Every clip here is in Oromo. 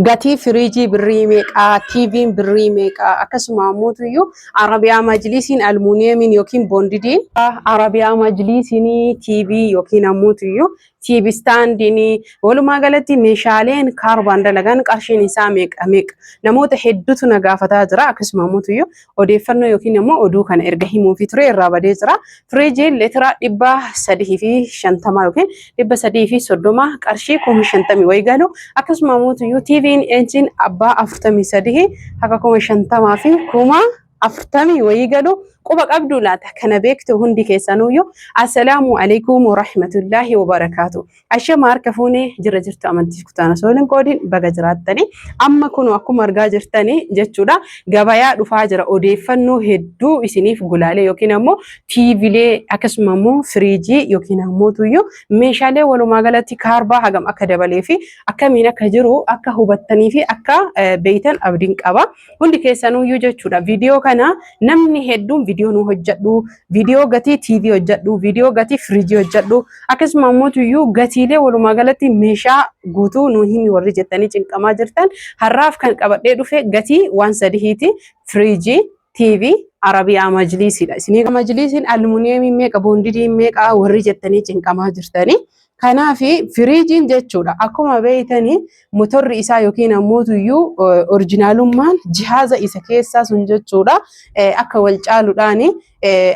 Gatii firiijii birrii meeqaa, TV'n birrii meeqaa, akkasuma ammoo Arabiyaa Majlisiin almuuniyeemiin yookiin boondidiin, Arabiyaa Majlisiin TV yookiin ammoo TV istaandiin, walumaa galatti meeshaaleen kaarbaan dalagan qarshiin isaa meeqa meeqa? Namoota hedduutu na gaafataa jira. Akkasuma ammoo odeeffannoo yookiin immoo oduu kana erga himuufii ture irraa badee jira. Firiijiin leetira 350 yookiin 330 qarshii 50,000 wayii galu. Akkasuma ammoo TV'n inchiin abbaa 43 haga 50,000 fi 40,000 wayii galu. Quba qabdu laata? Kana beektu hundi keessanuyyuu? Assalaamu alaikum warahmatullaahi wabarakaatu. Ashama, harka fuunee jira jirtu, amantii kutaana sooliin qoodiin baga jiraattanii. Amma kun akkuma argaa jirtanii jechuudha, gabayaa dhufaa jira. Odeeffannoo hedduu isiniif gulaalee yookiin ammoo TVlee, akkasuma ammoo firiijii yookiin ammoo tuyyuu meeshaalee walumaa galatti kaarbaa hagam akka dabalee fi akkamiin akka jiru akka hubattanii fi akka beeytan abdiin qaba. Hundi keessanuyyuu jechuudha. Viidiyoo kana namni hedduun viidiyoo nu hojjedhu, viidiyoo gatii TV hojjedhu, viidiyoo gatii firiijii hojjedhu, akkasuma ammoo tuyyuu gatiilee walumaa galatti meeshaa guutuu nu himi warri jettanii cinqamaa jirtan, har'aaf kan qabadhee dhufe gatii waan sadihiiti: firiijii, TV, Arabiyaa Majliisiidha. Isinii Majliisiin almuuniyeemiin meeqa, boondidiin meeqa warri jettanii cinqamaa jirtanii. Kanaaf firiijiin jechuudha, akkuma beeytanii motorri isaa yookiin ammoo tuyyuu orijinaalummaan jihaaza isa keessaa sun jechuudha akka wal caaluudhaan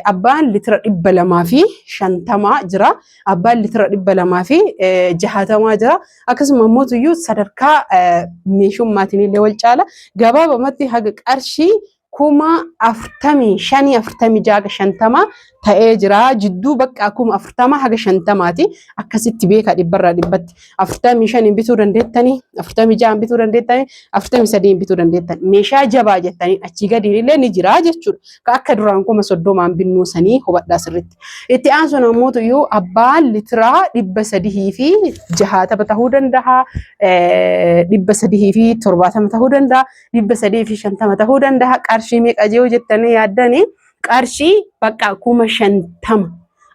abbaan litira 250 jira. Abbaan litira 260 jira. Akkasuma ammoo tuyyuu sadarkaa meeshummaatiin illee wal caala. Gabaabamatti haga qarshii 45,000, 46, 50 ta'ee jira. Jidduu bakka 40,000 haga 50ti. Akkasitti beekaa, dhibbarraa dhibbatti. 45 bituu dandeettanii, 46 bituu dandeettanii, 43 bituu dandeettan. Meeshaa jabaa jettanii achii gadiin illee ni jira jechuudha. Ka akka duraan 30,000 binnuu sanii hubadhaa sirriitti. Itti aansuun ammoo iyyuu abbaan litiraa 360 ta'uu danda'a, 370 ta'uu danda'a, 350 ta'uu danda'a. Qarshii meeqa jiru jettanii yaaddanii? Qarshii bakka 50,000.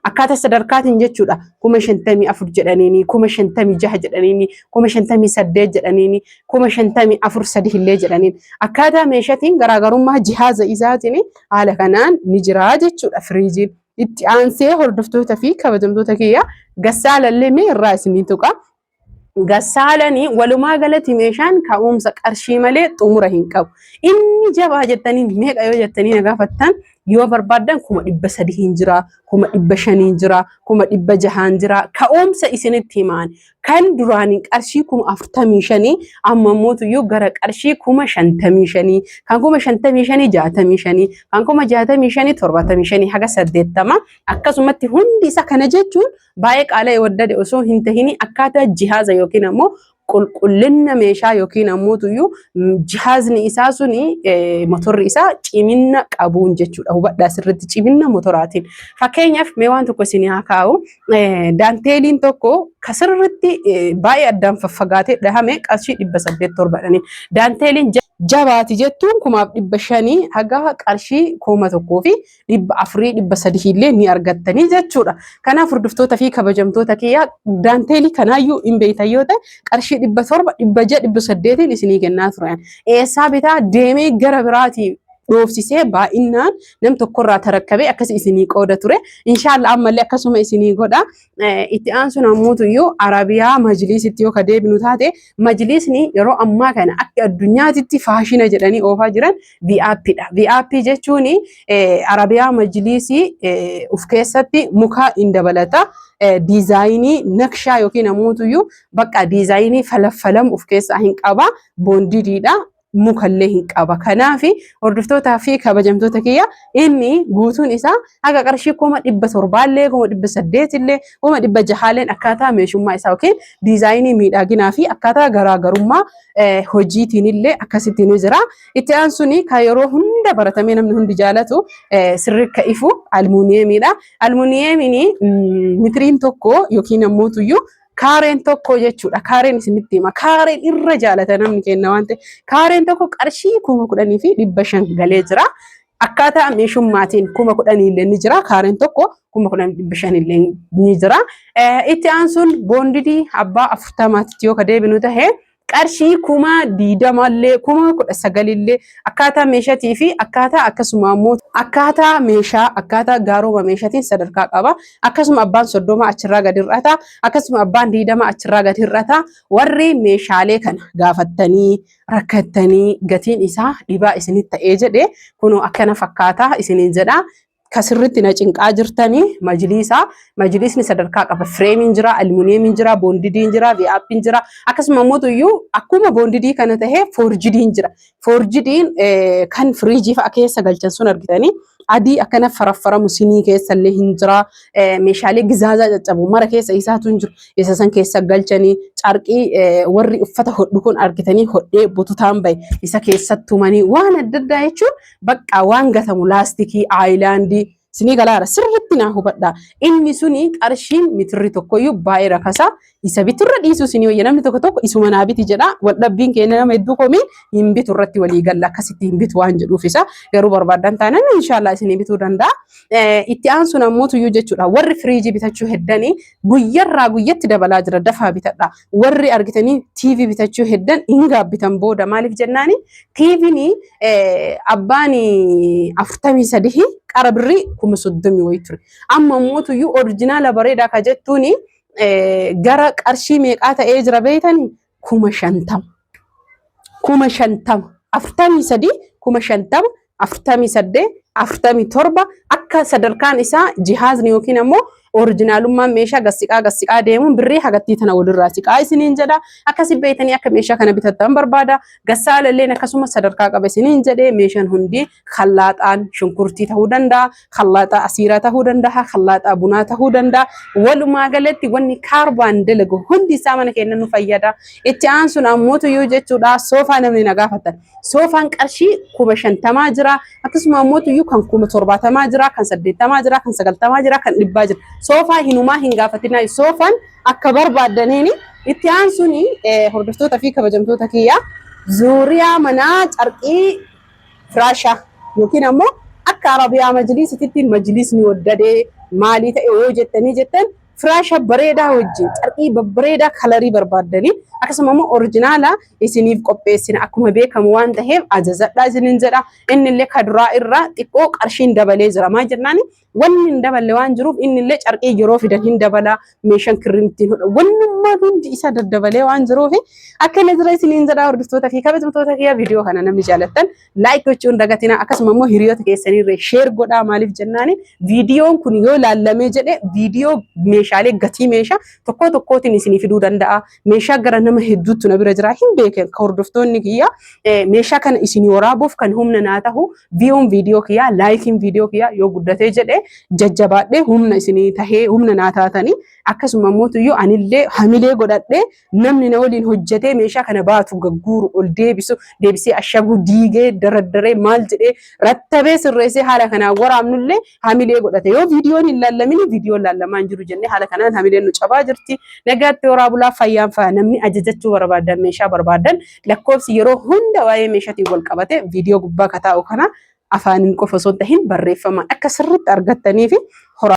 Akkaataa sadarkaatiin jechuudha. 54,000 jedhaniini, 56,000 jedhaniini, 58,000 jedhaniini, 54 sadi illee jedhaniin. Akkaataa meeshaatiin garaagarummaa jihaaza isaatiin haala kanaan ni jira jechuudha firiijiin. Itti aansee, hordoftoota fi kabajamtoota kiyya, gassaalallee mee irraa isinii tuqa. Gassaalanii walumaa galatti meeshaan ka'umsa qarshii malee xumura hin qabu. Inni jabaa jettanii meeqa yoo jettanii na gaafattan, yoo barbaaddan 300,000 hin jira, 500,000 jira, 600,000 jira. Ka'umsa isinitti himaan. Kan duraanii qarshii 45,000 amma immoo gara qarshii 55,000, kan 55,000 65,000, kan 65,000 75 haga 80, akkasumatti hundi isa. Kana jechuun baay'ee qaala'ee waddade osoo hin tahini, akkaataa jihaaza yookiin ammoo qulqullina meeshaa yookiin ammoo tuyyuu jihaazni isaa suni, motorri isaa cimina qabuun jechuudha. Hubadhaa sirriitti, cimina motoraatiin. Fakkeenyaaf mee waan tokko isin haa kaa'u. Daanteeliin tokko ka sirriitti baay'ee addaan faffagaatee dhahame qarshii 800 torbadhani. Daanteeliin jabaati jettuun 5,500 haga qarshii 1,400, 300 illee ni argattanii jechuudha. Kanaaf, hordoftoota fi kabajamtoota kiyyaa, daanteelii kanaayyuu hin beektan yoo ta'e, qarshii 700, 600, 800n isinii kennaa turan. Eessaa bitaa? Deemee gara biraatii dhoofsisee baay'inaan nam tokkorraa tarakkabee akkas isinii qooda ture. Inshaallah ammallee akkasuma isinii godha. Itti aansuun ammoo Arabiyaa Majliisitti yoo ka deebinu taate, majliisni yeroo ammaa kana akka addunyaatitti faashina jedhanii oofaa jiran VIP dha. VIP jechuun Arabiyaa Majliisii of keessatti muka hin dabalata. Diizaayinii nakshaa yookiin ammoo bakka diizaayinii falaffalam of keessaa hin qaba. Boondidiidha. Mukallee hin qaba. Kanaaf, hordoftootaa fi kabajamtoota kiyya, inni guutuun isaa haga qarshii 700,000llee, 800,000llee, 600,000lleen akkaataa meeshummaa isaa yookiin diizaayinii miidhaginaa fi akkaataa garaagarummaa hojiitiin illee akkasitti ni jira. Itti aansuun kan yeroo hunda baratamee namni hundi jaalatu sirri ka ifu almuuniyeemiidha. Almuuniyeemiin mitiriin tokko yookiin ammoo tuyyuu kaareen tokko jechuudha. Kaareen isinitti hima. Kaareen irra jaalata namni kenna waan ta'eef. Kaareen tokko qarshii 10,500 galee jira. Akkaataa meeshummaatiin 10,000 illee ni jira. Kaareen tokko 10,500 illee ni jira. Itti aansuun boondidii abbaa 40tti yoo ka deebinu tahe, Qarshii 20,000llee 19,000llee akkaataa meeshaatii fi akkaataa akkasuma ammoo akkaataa meeshaa akkaataa gaaroma meeshaatiin sadarkaa qaba. Akkasuma abbaan 30 achirraa gad hir'ata. Akkasuma abbaan 20 achirraa gad hir'ata. Warri meeshaalee kana gaafattanii rakkattanii gatiin isaa dhibaa isinitti ta'ee jedhe kunoo akkana fakkaata isiniin jedha. Ka sirritti na cinqaa jirtanii majliisa. Majliisni sadarkaa qaba. Fireemiin jira, almuuniyeemiin jira, boondidiin jira, VIP'n jira. Akkasuma immoo iyyuu akkuma boondidii kana tahee foorjidiin jira. Foorjidiin kan firiijii fa'a keessa galchan sun argitanii adii akkana faraffaramu sinii keessa illee hin jira. Meeshaalee gizaazaa caccabu mara keessa isaatu hin jiru. Isa san keessa galchanii carqii warri uffata hodhu kun argitanii hodhee bututaan bahe isa keessatti tumanii waan adda addaa jechuun bakka waan gatamu laastikii aayilaandii sinii galaara sirritti naa hubadhaa. Inni suni qarshiin mitirri tokkoyyuu baay'ee rakasa. Isa biturra dhiisuu sinii wayya namni tokko tokko isuma naa biti jedha. Waldhabbiin keenya nama hedduu komiin hin bitu irratti walii galla akkasitti hin bitu waan jedhuuf isa garuu barbaadan taanaan inshaallah isinii bituu danda'a. Itti aansuun ammoo tuyyuu jechuudha warri firiijii bitachuu heddanii guyyarraa guyyatti dabalaa jira dafaa bitadha. Warri argitanii TV bitachuu heddan hin gaabbitan booda maaliif jennaani TV'n abbaan 43 qara birrii 30,000 wayii ture. Amma ammoo tuyyuu orijinaala bareedaa ka jettuuni gara qarshii meeqaa ta'ee jira beeytanii 50,000. 50,000 43 50,000 48 47 akka sadarkaan isaa jihaazni yookiin ammoo orijinaalummaan meeshaa gassiqaa gassiqaa deemuun birrii hagattii tana walirraa siqaa isiniin jedha. Akkasi beeytanii akka meeshaa kana bitattan barbaada. Gassaalalleen akkasuma sadarkaa qaba isiniin jedhee meeshaan hundi kallaaxaan shunkurtii ta'uu danda'a, kallaaxaa asiiraa ta'uu danda'a, kallaaxaa bunaa ta'uu danda'a. Walumaa galatti wanni kaarbaan dalagu hundi isaa mana keenya nu fayyada. Itti aansuun ammoo tuyyuu jechuudha soofaa namni na gaafatan. Soofaan qarshii 50,000 jira. Akkasuma ammoo tuyyuu kan 70,000 jira, kan 80 jira, kan 90 jira, kan 100 jira. Soofaa hinumaa hin gaafatinaa. Soofaan akka barbaaddaniini itti aansuun hordoftoota fi kabajamtoota kiyyaa zuuriyaa manaa carqii firaashaa yookiin ammoo akka Arabiyaa majliisititti majliisni waddadee maalii ta'e yoo jettanii jettan firaasha bareedaa wajjin carqii babbareedaa kalarii barbaaddanii akkasuma immoo orijinaala isiniif qopheessina akkuma beekamu waan ta'eef ajajadhaa isiniin jedha. Inni illee kaduraa irraa xiqqoo qarshiin dabalee jira. Maal jennaani wanni hin daballe waan jiruuf inni illee carqii yeroo fidan hin dabala meeshaan kirriin ittiin hodha wannummaa hundi isaa daddabalee waan jiruuf akkana jira isiniin jedha hordoftoota fi kabajamtoota kiyya viidiyoo kana namni jaalattan like gochuu hin dagatinaa akkasuma immoo hiriyoota keessanirree share godhaa maaliif jennaani viidiyoon kun yoo laallamee jedhe viidiyoo meeshaalee gatii meeshaa tokko tokkootiin isinii fiduu danda'a meeshaa gara nama hedduutu na bira jira hin beekan ka hordoftoonni kiyya meeshaa kana isinii waraabuuf kan humna naa tahu viiyoon viidiyoo kiyyaa laayikiin viidiyoo kiyyaa yoo guddatee jedhe jajjabaadhee humna isinii tahee humna naa taatanii akkasuma immoo tuyyuu anillee hamilee godhadhee namni na waliin hojjetee meeshaa kana baatu gagguuru ol deebisu deebisee ashaguu diigee daraddaree maal jedhee rattabee sirreessee haala kanaan waraabnullee hamilee godhate yoo viidiyoon hin laallamin viidiyoon laallamaa hin jiru jennee haala kanaan hamileen nu cabaa jirti nagaatti horaa bulaa fayyaan faya namni ajajachuu barbaadan meeshaa barbaadan lakkoofsi yeroo hunda waa'ee meeshaatiin wal qabate viidiyoo gubbaa kataa'u kana afaaniin qofa osoo hin tahin barreeffamaan akka sirriitti argattanii fi horaa.